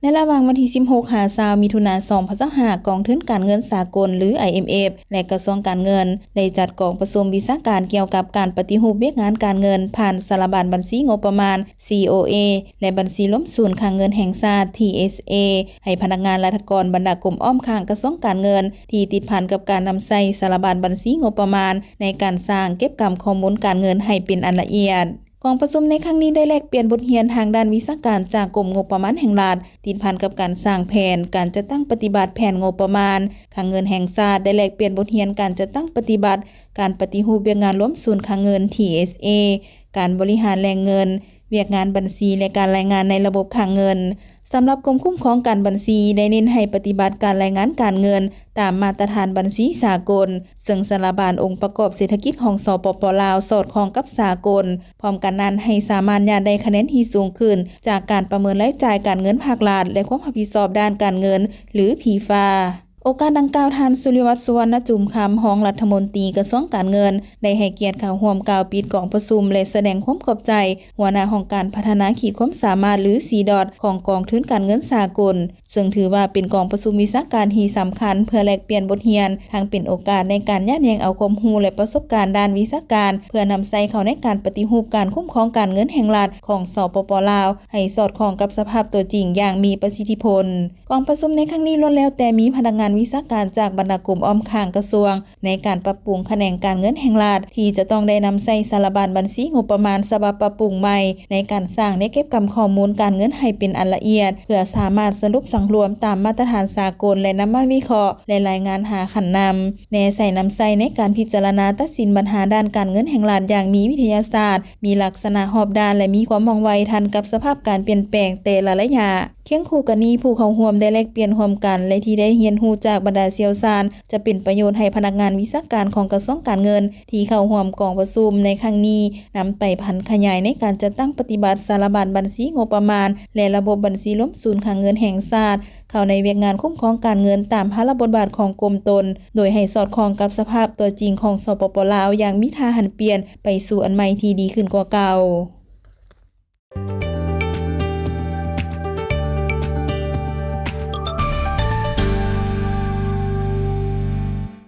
ໃນລະຫວ່າງວັນທີສິບຫົກຫາຊາວ ມິຖຸນາ ສອງພັນຊາວຫ້າ ກອງທຶນການເງິນສາກົນ ຫຼື ໄອເອັມເອັຟ ແລະ ກະຊວງການເງິນ ໄດ້ຈັດກອງປະຊຸມວິຊາການກ່ຽວກັບການປະຕິຮູບວຽກງານການເງິນ ຜ່ານສາລະບັນບັນຊີງົບປະມານ ຊີໂອເອ ແລະ ບັນຊີລວມສູນຄັງເງິນແຫ່ງຊາດ ທີເອສເອ ໃຫ້ພະນັກງານລັດຖະກອນບັນດາກົມອ້ອມຂ້າງກະຊວງການເງິນ ທີ່ຕິດພັນກັບການນຳໃຊ້ສາລະບັນບັນຊີງົບປະມານ ໃນການສ້າງເກັບກຳຂໍ້ມູນການເງິນໃຫ້ເປັນອັນລະອຽດ. ກອງປະຊຸມໃນຄັ້ງນີ້ໄດ້ແລກປ່ຽນບົດຮຽນທາງດ້ານວິຊາການຈາກກົມງົບປະມານແຫ່ງລັດ ຕິດພັນກັບການສ້າງແຜນການຈັດຕັ້ງປະຕິບັດແຜນງົບປະມານຄັງເງິນແຫ່ງຊາດ, ໄດ້ແລກປ່ຽນບົດຮຽນການຈັດຕັ້ງປະຕິບັດການປະຕິຮູບວຽກງານລວມສູນຄັງເງິນ ທີເອສເອ, ການບໍລິຫານແຫຼ່ງເງິນ, ວຽກງານບັນຊີ ແລະ ການລາຍງານໃນລະບົບຄັງເງິນ. ສຳລັບກົມຄຸ້ມຄອງການບັນຊີ ໄດ້ເນັ້ນໃຫ້ປະຕິບັດການລາຍງານການເງິນຕາມມາດຕະຖານບັນຊີສາກົນ, ເຊິ່ງສາລະບັນອົງປະກອບເສດຖະກິດຂອງ ສປປ ລາວ ສອດຄ່ອງກັບສາກົນ. ພ້ອມກັນນັ້ນ, ໃຫ້ສາມາດຍາດໄດ້ຄະແນນທີ່ສູງຂຶ້ນຈາກການປະເມີນລາຍຈ່າຍການເງິນພາກລັດ ແລະ ຄວາມຮັບຜິດຊອບດ້ານການເງິນ ຫຼື ພີຟາ. ໂອກາດດັ່ງກ່າວ, ທ່ານ ສຸລິວັດ ສຸວັນນະຈຸມຄຳ, ຮອງລັດຖະມົນຕີກະຊວງການເງິນ ໄດ້ໃຫ້ກຽດເຂົ້າຮ່ວມກ່າວປິດກອງປະຊຸມ ແລະ ສະແດງຄວາມຂອບໃຈຫົວໜ້າຫ້ອງການພັດທະນາຂີດຄວາມສາມາດ ຫຼື ຊີດອດ ຂອງກອງທຶນການເງິນສາກົນ, ເຊິ່ງຖືວ່າເປັນກອງປະຊຸມວິຊາການທີ່ສຳຄັນ ເພື່ອແລກປ່ຽນບົດຮຽນ, ທັງເປັນໂອກາດໃນການຍາດແຍ່ງເອົາຄວາມຮູ້ ແລະ ປະສົບການດ້ານວິຊາການ ເພື່ອນຳໃຊ້ເຂົ້າໃນການປະຕິຮູບການຄຸ້ມຄອງການເງິນແຫ່ງລັດຂອງ ສປປ ລາວ ໃຫ້ສອດຄ່ອງກັບສະພາບຕົວຈິງຢ່າງມີປະສິດທິຜົນ. ກອງປະຊຸມໃນຄັ້ງນີ້ລ້ວນແລ້ວແຕ່ມີພະນັກງານວິຊາການຈາກບັນດາກົມອ້ອມຂ້າງກະຊວງ ໃນການປັບປຸງຂະແໜງການເງິນແຫ່ງລັດ ທີ່ຈະຕ້ອງໄດ້ນຳໃຊ້ສາລະບັນບັນຊີງົບປະມານສະບັບປັບປຸງໃໝ່ ໃນການສ້າງ ແລະ ເກັບກຳຂໍ້ມູນການເງິນໃຫ້ເປັນອັນລະອຽດ ເພື່ອສາມາດສະຫຼຸບສັງລວມຕາມມາດຕະຖານສາກົນ ແລະ ນຳມາວິເຄາະ ແລະ ລາຍງານຫາຂັ້ນນຳ, ແນໃສ່ນຳໃຊ້ໃນການພິຈາລະນາຕັດສິນບັນຫາດ້ານການເງິນແຫ່ງລັດຢ່າງມີວິທະຍາສາດ, ມີລັກສະນະຮອບດ້ານ ແລະ ມີຄວາມວ່ອງໄວທັນກັບສະພາບການປ່ຽນແປງແຕ່ລະໄລຍະ. ຄຽງຄູ່ກັນນີ້, ຜູ້ເຂົ້າຮ່ວມໄດ້ແລກປ່ຽນຮ່ວມກັນ ແລະ ທີ່ໄດ້ຮຽນຮູ້ຈາກບັນດາຊ່ຽວຊານ ຈະເປັນປະໂຫຍດໃຫ້ພະນັກງານວິຊາການຂອງກະຊວງການເງິນ ທີ່ເຂົ້າຮ່ວມກອງປະຊຸມໃນຄັ້ງນີ້ ນຳໄປຜັນຂະຫຍາຍໃນການຈັດຕັ້ງປະຕິບັດສາລະບັນບັນຊີງົບປະມານ ແລະ ລະບົບບັນຊີລວມສູນຄັງເງິນແຫ່ງຊາດ ເຂົ້າໃນວຽກງານຄຸ້ມຄອງການເງິນຕາມພາລະບົດບາດຂອງກົມຕົນ, ໂດຍໃຫ້ສອດຄ່ອງກັບສະພາບຕົວຈິງຂອງ ສປປ ລາວ ຢ່າງມີທ່າຫັນປ່ຽນໄປສູ່ອັນໃໝ່ທີ່ດີຂຶ້ນກວ່າເກົ່າ.